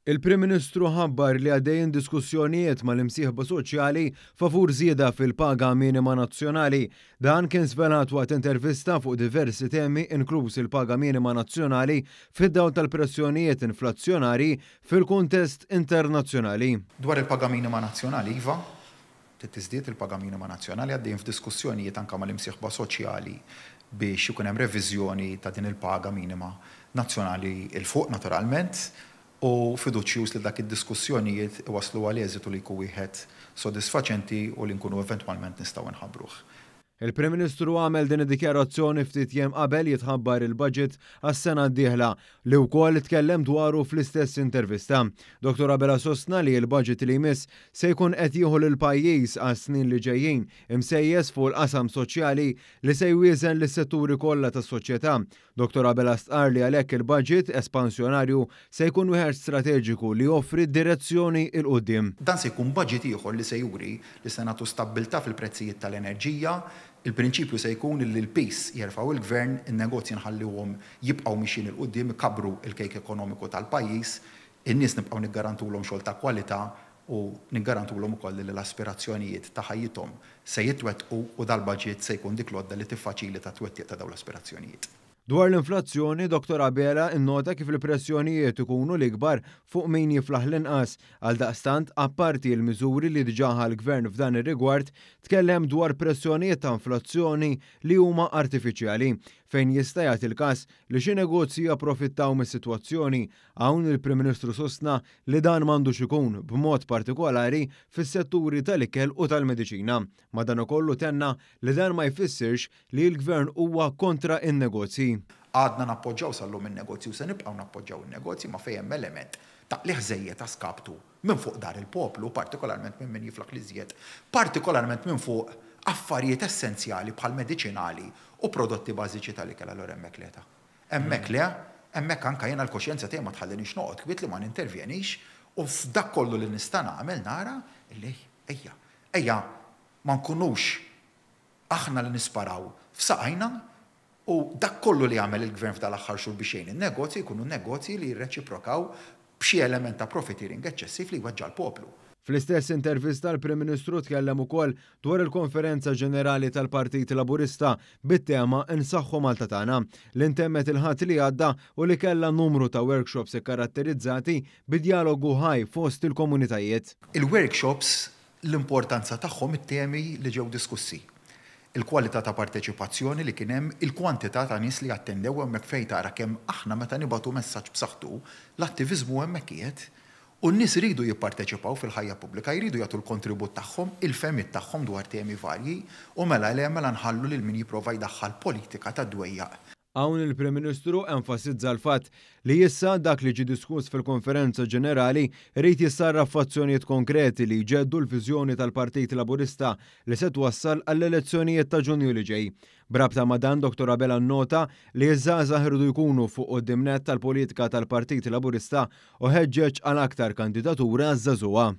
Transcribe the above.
Il-Prim Ministru ħabbar li għaddejjin diskussjonijiet mal-imsieħba soċjali favur żieda fil-paga minima nazzjonali. Dan kien żvelat waqt intervista fuq diversi temi inkluż il-paga minima nazzjonali fid-dawl tal-pressjonijiet inflazzjonarji fil-kuntest internazzjonali. Dwar il-paga minima nazzjonali, iva, trid tiżdied il-paga minima nazzjonali, għaddejjin f'diskussjonijiet anke mal-imsieħba soċjali biex ikun hemm reviżjoni ta' din il-paga minima nazzjonali 'l fuq naturalment u fiduċjuż li dak id-diskussjonijiet iwasslu għal eżitu li jkun wieħed sodisfaċenti u li nkunu eventwalment nistgħu nħabbruh. Il-Prim Ministru għamel din id-dikjarazzjoni ftit jiem qabel jitħabbar il-budget għas-sena d-dieħla, li wkoll tkellem dwaru fl-istess intervista. Dottor Abela sostna li l-budget li jmiss se jkun qed jieħu lill-pajjiż għas-snin li ġejjin, imsejjes fuq il-qasam soċjali li se jwieżen lis-setturi kollha tas-soċjetà. Dottor Abela stqarr li għalhekk il-budget espansjonarju se jkun wieħed strateġiku li joffri direzzjoni 'l quddiem. Dan se jkun budget ieħor li se juri li se nagħtu stabbiltà fil-prezzijiet tal-enerġija. Il-prinċipju se jkun li l-piż jerfgħu il-Gvern, in-negozji nħalluhom jibqgħu mixjin 'il quddiem, ikabbru l-kejk ekonomiku tal-pajjiż, in-nies nibqgħu niggarantulhom xogħol ta' kwalità u niggarantulhom ukoll li l-aspirazzjonijiet ta' ħajjithom se jitwettqu u dal-budget se jkun dik l-għodda li tiffaċilita t-twettiq ta' dawn l-aspirazzjonijiet. Dwar l-inflazzjoni, Dottor Abela nnota kif il-pressjonijiet ikunu l-ikbar fuq min jiflaħ l-inqas. Għaldaqstant, apparti l-miżuri li diġà ħa l-Gvern f'dan ir-rigward, tkellem dwar pressjonijiet ta' inflazzjoni li huma artifiċjali, fejn jista' jagħti l-każ li xi negozji japprofittaw mis-sitwazzjoni Hawn il-Prim Ministru sostna li dan m'għandux ikun, b'mod partikolari fis-setturi tal-ikel u tal-mediċina. Madankollu tenna li dan ma jfissirx li l-Gvern huwa kontra n-negozji. Għadna nappoġġaw sal-lum in-negozji u se nibqgħu nappoġġaw in-negozji ma fejn hemm element ta' qligħ żejjed a skaptu minn fuq dar il-poplu, partikolarment minn min jiflaħ l-iżjed, partikolarment minn fuq affarijiet essenzjali bħal mediċinali u prodotti bażiċi tal-ikel allura hemmhekk le ta'. Hemmhekk le, hemmhekk anke jiena l-kuxjenza tiegħi ma tħallinix noqgħod kwiet li ma nintervjenix u f'dak kollu li nista' nagħmel nara li ejja, ejja ma nkunux aħna li nisparaw f'saqajna u dak kollu li għamel il-Gvern f'dal-aħħar xhur biex jgħin in-negozji jkunu negozji li jirreċiprokaw b'xi element ta' profiteering eċċessiv li jweġġa' l-poplu. Fl-istess intervista l-Prim Ministru tkellem ukoll dwar il-Konferenza Ġenerali tal-Partit Laburista bit-tema Insaħħu Malta Tagħna, li ntemmet il-Ħadd li għadda u li kellha numru ta' workshops ikkaratterizzati bi djalogu ħaj fost il-komunitajiet. Il-workshops l-importanza tagħhom it-temi li ġew diskussi, il-kwalità ta' parteċipazzjoni li kien hemm, il-kwantità ta' nies li attendew hemmhekk fejn tara kemm aħna meta nibagħtu messaġġ b'saħħtu, l-attiviżmu hemmhekk qiegħed. U n-nies iridu jipparteċipaw fil-ħajja pubblika, jridu jagħtu l-kontribut tagħhom, il-fehmiet tagħhom dwar temi varji, u mela le mela nħallu lil min jipprova jdaħħal politika tad-dwejjaq. Hawn il-Prim Ministru enfasizza l-fatt li issa dak li ġie diskuss fil-Konferenza Ġenerali jrid jissarraf f'azzjonijiet konkreti li jġeddu l-viżjoni tal-Partit Laburista li se twassal għall-elezzjonijiet ta' Ġunju li ġej. B'rabta ma' dan Dottor Abela nnota li ż-żgħażagħ iridu jkunu fuq quddiem nett tal-politika tal-Partit Laburista u ħeġġeġ għal aktar kandidatura żagħżugħa.